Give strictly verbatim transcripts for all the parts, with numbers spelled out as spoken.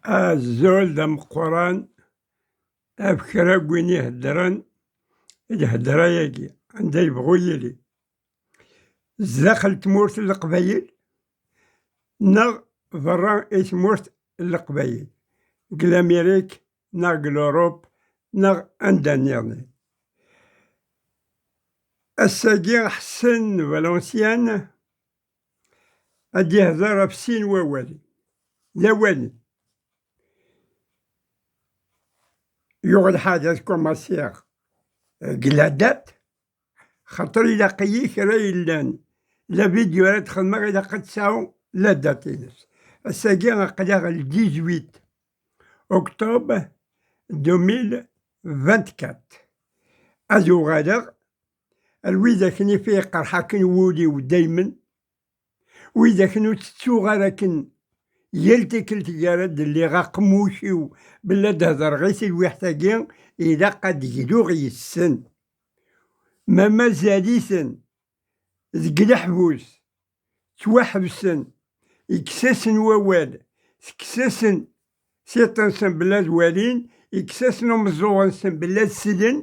Azul d ameqqran ɣef kra n win iheddren lhedra-agi, anda yebɣu yili, zdaxel tmurt n Leqbayel neɣ berra i tmurt n Leqbayel, deg Lamirik neɣ deg Lurup neɣ anda nniḍen. Ass-agi Ḥsen Valenciennes ad d-ihder ɣef sin wawalen. D awalen. Yuɣ lḥal ad kumasiɣ deg la date, xaṭer ilaq-iyi kra yellan. La vidéo ara d-xedmeɣ ilaq ad tesɛu la date-ines. Ass-agi aql-aɣ le dix-huit octobre deux mille vingt-quatre. Ad uɣaleɣ ar widak n ifi yeqreḥ akken wul-iw daymen, widak n ur tettuɣ ara akken yal tikkelt gar-ad lliɣ aqemmuc-iw belli ad d-hedreɣ i telwiḥt-agi, ilaq ad d-gluɣ yes-sen. Ma mazal-iten deg leḥbus, ttwaḥebsen, ikkes-asen wawal, tekkes-asen tiṭ-nsen belli ad walin, ikkes-asen umeẓẓuɣ-nsen belli ad slen,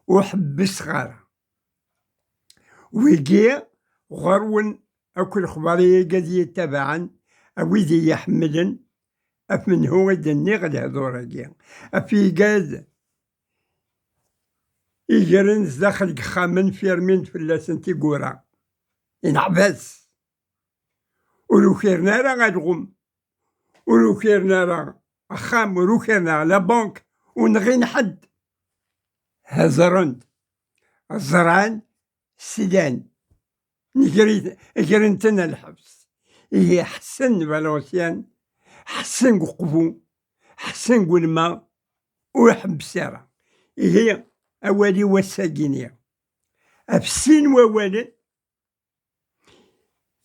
ur ḥebbseɣ ara. Wigi ɣur-wen akk lexbar-agi ad yi-ttabaɛen, a wid i yi-ḥemmlen, af menhu i d-nniɣ lehdur-agi, af igad igren zdaxel n yexxamen firmin fell-asen tiggura, ineḥbas, ur ukiren ara alɣem, ur ukiren ara axxam, ur ukiren ara la banque, ur nɣin ḥedd. Heẓren-d, ẓran, slan, gren-ten lḥebs. Ihi Ḥsen Valenciennes, Ḥsen deg uqbu, Ḥsen deg ulma, ur iḥebbes ara. Ihi awal-iw ass-agi-nni ɣef sin wawalen,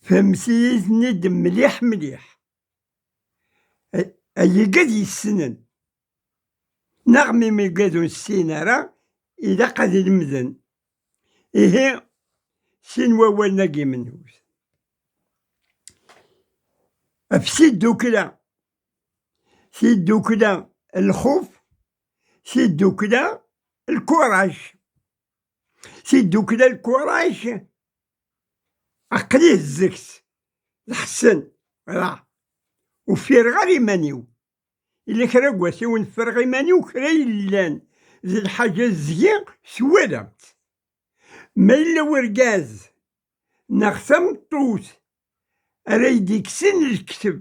fehmet-iyi-ten-id mliḥ mliḥ. Ay igad yessnen, neɣ mi mi igad ur nessin ara, ilaq ad lemden. Ihi, sin wawalen-agi menhu-ten? Ɣef tiddukla, tiddukla lxuf, tiddukla lkuraj. Tiddukla lkuraj, aql-i hezzeg-tt, d Ḥsen, voilà. Ur ffireɣ ara iman-iw. Yella kra n wass i wen-ffreɣ iman-iw, kra yellan d lḥaǧa zgi twalam-tt. Ma yella urgaz neɣ tameṭṭut ara yi-d-ikksen lekteb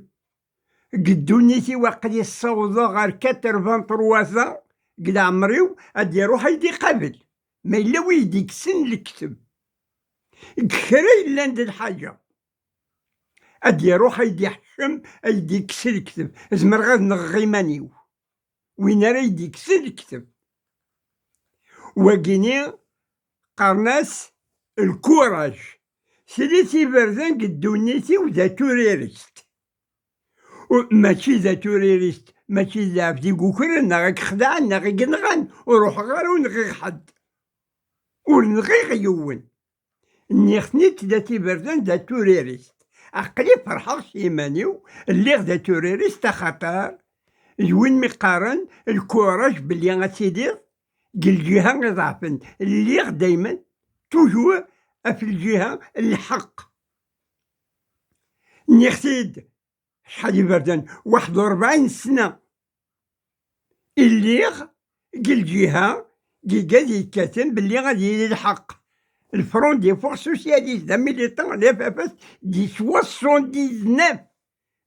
deg ddunit-iw, aql-i ssawḍeɣ ɣer quatre-vingt-trois ans deg leɛmer-iw, ad d-iruḥ ad yi-d-iqabel. Ma yella wi yi-d-ikksen lekteb deg kra yellan d lḥaǧa, ad d-iruḥ ad yi-d-iḥeccem, ad yi-d-ikkes lekteb. Zemreɣ ad nɣeɣ iman-iw. Win ara yi-d-ikksen lekteb. Wagini qqaren-as lkuraj. Slit iberdan deg ddunit-iw d aturirist. U-, mačči d aturirist, mačči d lɛebd i yukren, neɣ i yexdaɛen, neɣ i yenɣan. Ur ruḥeɣ ara ur nɣiɣ ḥedd. Ur nɣiɣ yiwen. Nniɣ-ten-id, sdat iberdan d aturirist. Aql-i ferḥeɣ s yiman-iw, lliɣ d aturirist axaṭer d win mi qqaren lkuraj belli ad tiliḍ deg lǧiha iḍeɛfen. Lliɣ daymen, toujours, ɣef lǧiha n lḥeqq. Nniɣ-t-id acḥal iberdan, waḥed u rebɛin sna. Lliɣ deg lǧiha deg ad yekkaten belli ad yili lḥeqq. Le Front des Forces Socialistes, d amilitan, la F F S, di soixante-dix-neuf,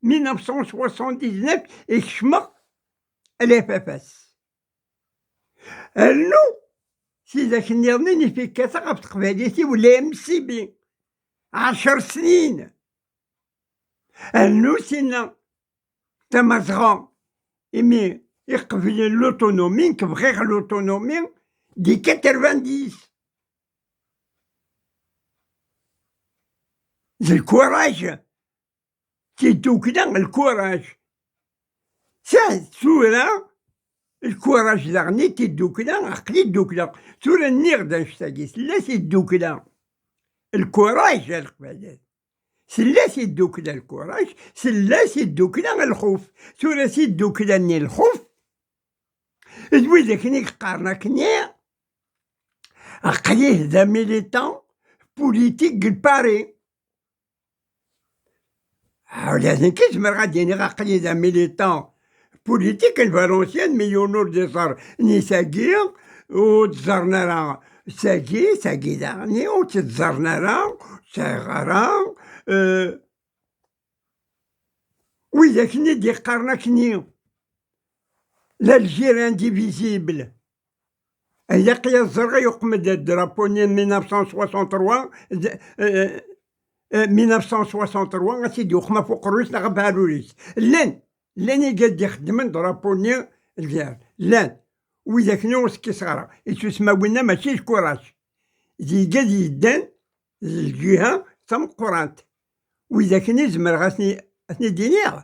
mille neuf cent soixante-dix-neuf, i kecmeɣ la F F S. Rnu tidak nniḍen i fi kkateɣ ɣef teqbaylit-iw, la M C B, ɛecr snin. Rnu tinna Tamazɣa, imi iqeblen l'autonomie, nekk bɣiɣ l'autonomie di quatre-vingt-dix. D lkuraj, tiddukla, lkuraj. Sa tura, lkuraj daɣen i tiddukla, aql-i ddukleɣ. Tura nniɣ-d annect-agi, tella tiddukla. Lkuraj a Leqbayel. Tella tiddukla lkuraj, tella tiddukla lxuf. Tura tiddukla-nni lxuf, d widak-nni i yeqqaren akkenni, aql-i d amilitan politik deg Paris. Ula d nekk zemreɣ ad d-iniɣ aql-i d amilitan politik n Valenciennes, mi yiwen ur d-iẓer ni tagi, ur d-ẓerren ara tagi, tagi daɣen ur tt-ẓerren ara, ur sɛiɣ ara, eh, widak-nni d-iqqaren akkenni, l'Algérie indivisible. Ilaq-iyi ad ẓreɣ yuqem-d drapeau-nni n mille neuf cent soixante-trois, d, eh, eh, mille neuf cent soixante-trois, ad t-id-yuqem ɣef uqerru-is neɣ ɣef uɛrur-is. Llan, llan igad d-ixeddmen drapeau-nni, llan, llan. Widak-nni ur skkiseɣ ara. Isusma winna mačči d kuraj. D igad yeddan d lǧiha tameqqrant. Widak-nni zemreɣ ad ten-, ad ten-id-iniɣ.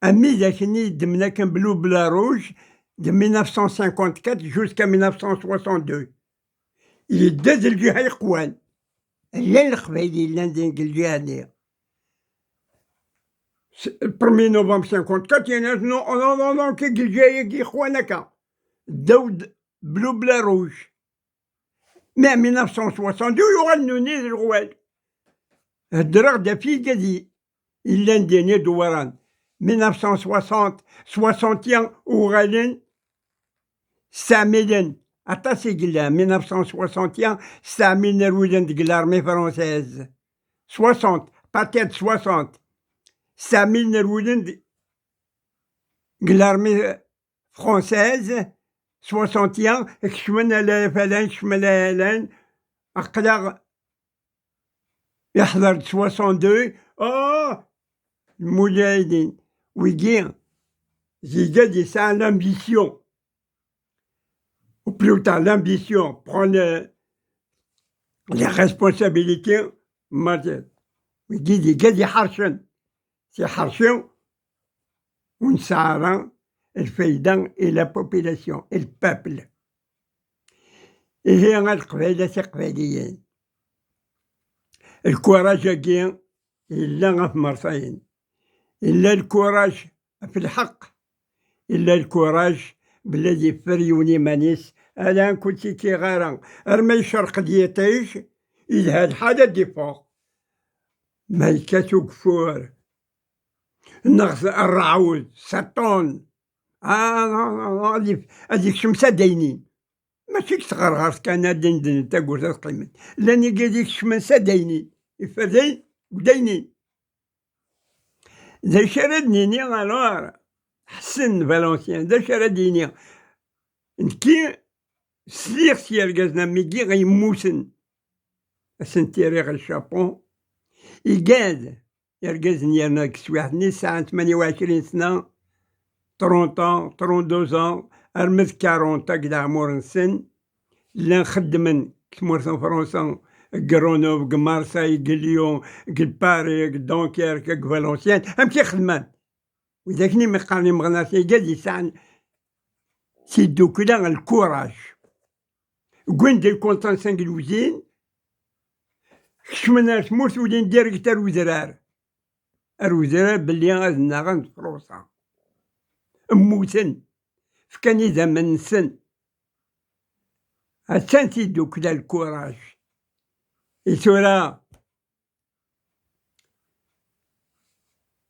Am widak-nni yeddmen akken bleu, blanc, rouge, de mille neuf cent cinquante-quatre jusqu'à mille neuf cent soixante-deux. Yedda d lǧiha yeqwan. Llan Leqbayel yellan din deg lǧiha-nni. S-, premier novembre cinquante-quatre, yenna-as: "Non, non, non, non, kik lǧiha-agi yeqwan akka." Ddaw-d bleu, blanc, rouge. Mais en mille neuf cent soixante-deux, yuɣal nuni d leɣwal. Heddreɣ-d ɣef yigad i-, yellan din idewwaren. Mille neuf cent soixante, soixante et un uɣalen, stɛemmilen. Aṭas i yellan, mille neuf cent soixante et un, stɛemmilen rwiden deg l'armée française. Soixante, peut-être soixante. Stɛemmilen rwiden deg, deg l'armée française, soixante et un, kecmen ala ifalan, kecmen ala ifalan, aql-aɣ iḥḍer-d soixante-deux, ah, lmulay-din, wigi, d igad yesɛan l'ambition, ou plutôt l'ambition, prendre les responsabilités, ma-, wigi d igad iḥercen. Tiḥerci ur nesɛi ara lfayda i la population, i le peuple. Ihi a Leqbayel, a Tiqbayliyin, lkuraj-agi yella ɣef mertayen. Yella lkuraj ɣef lḥeqq, yella lkuraj belli ad yeffer yiwen iman-is, ala ur ken-tt-kkiɣ ara, arma yecreq-d yiṭij, yelha lḥal ad d-iffeɣ. Ma yekkat ugeffur, neɣ rreɛwed, seṭṭun, ah, ah, ah, ah, ad yef-, ad yekcem s adaynin. Mačči deg tɣerɣert kan ad d-, d-, d-, tagurt ad qqimen. Llan igad ikecmen s adaynin, iferdayen deg udaynin. D acu ara d-nini alors? Ḥsen Valenciennes, d acu ara d-yini? Nekki sliɣ s yergazen am wigi yemmuten. Ad sen-tiriɣ le chapeau. Igad, irgazen yerna deg teswiɛt-nni sɛan tmanya u ɛecrin sna, trente ans, trente-deux ans, arma d quarante deg leɛmur-nsen, llan xeddmen deg tmurt n Fransa, deg Grenoble, deg Marseille, deg Lyon, deg Paris, deg Dunkerque, deg Valenciennes. Amek i xedmen? Widak-nni mi qqaren imeɣnasen, igad yesɛan tiddukla, lkuraj. Wwin-d lkunṭansa deg lwezin, kecmen ar tmurt, ulin direct ar udrar. Ar udrar belli ad nnaɣen d Fransa. Mmuten, fkan idammen-nsen. Attan tiddukla, lkuraj. I tura,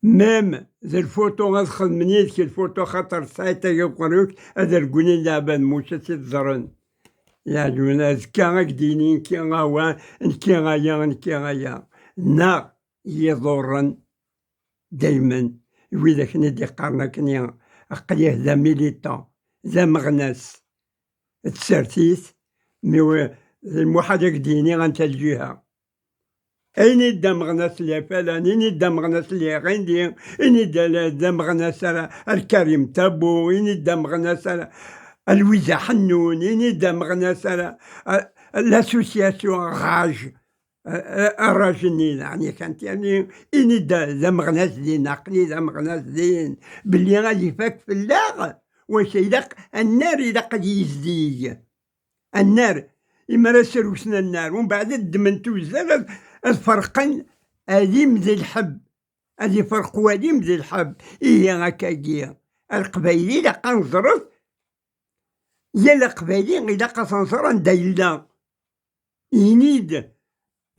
même d lfuṭu ad xedmen yid-k lfuṭu, xaṭer tesɛiḍ tagi uqerru-k, ad rewlen leɛbad, mačči ad t-id-ẓren. Yeɛjeb-asen, azekka ad k-d-yini nekki awa, nekki aya, nekki aya. Neɣ yiḍurren daymen widak-nni d-iqqaren akkenni, aql-i d amilitan, d ameɣnas, d tsertit, mi w-, d lmuḥal ad k-d-yini anta lǧiha. Ini-d ameɣnas n Lafalan, ini-d ameɣnas n Lirindi, ini-d al-, d ameɣnas ara, ar Karim Tabu, ini-d ameɣnas ara, a Lwiza Ḥennun, ini-d ameɣnas ara, a, l'association Raj, a, a, Raj-nni, yeɛni kan tirni, ini-d d ameɣnas din, aql-i d ameɣnas din, belli ad ifak fell-aɣ, wacu ilaq, annar ilaq ad yizdig. Annar, imi ara srewsen annar, umbeɛd ad ddmen tuzzal, ad, ad ferqen, alim d lḥebb, ad iferq walim d lḥebb. Ihi akkagi, a Leqbayel ilaq ad neẓret, yal Aqbayli ilaq ad t-nẓer anda yella. Ini-d,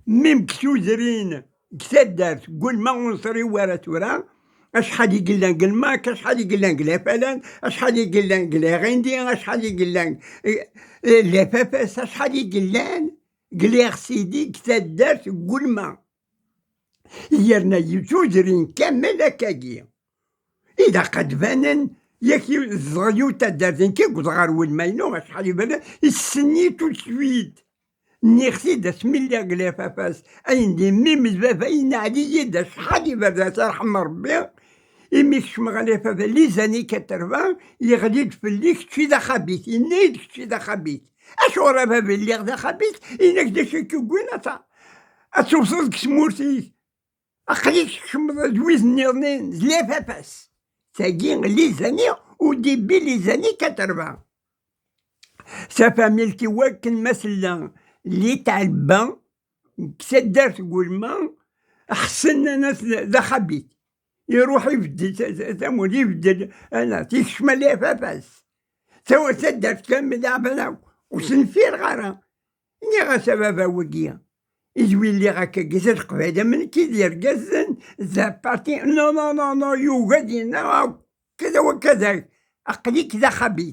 mim deg tudrin, deg taddart, deg ulma ur neẓri wara tura, acḥal i yellan deg Lmak, acḥal i yellan deg Lafalan, acḥal i yellan deg Laɣindi, acḥal i yellan, eh, eh, Lafafas, acḥal i yellan deg Laɣsidi, deg taddart, deg ulma. Yerna tudrin kamel akkagi. Ilaq ad banen, yak zedɣeɣ yiwet taddart, nekk i yewweḍ ɣer welmaynu, acḥal iberdan, issen-iyi tout de suite. Nniɣ-t-id asmi lliɣ deg Lafafas, ayen d mmi-m d baba, yenɛel-iyi-d acḥal iberdan, s rrḥem n Rebbi, imi kecmeɣ Lafafas, les années quatre-vingts, yeɣli-d fell-i, kečč i d axabit, yenna-yi-d kečč i d axabit. Acuɣer a baba lliɣ d axabit? Yenna-k d acu i k-yewwin ad ta-, ad tewseḍ deg tmurt-ik? Aql-ik tkecmeḍ d wid nniḍen d Lafafas. Tagi, les années, au début les années quatre-vingts. Sa famille-k i wakken ma tella, li tɛelba, deg taddart deg ulma, ḥsen anat d axabit. Iruḥ ibeddel ta-, ta-, tamurt, ibeddel, anat, ikcem Lafafas. Taw-, taddart kamel, aɛban akk, ur sen-ffireɣ ara. Nniɣ-as a baba wagi, i d wi lliɣ akkagi, d Leqbayel am nekk i d irgazen, d aparti, non, non, non, non, yugi ad yenna akk, kada wa kada, aql-ik d axabit.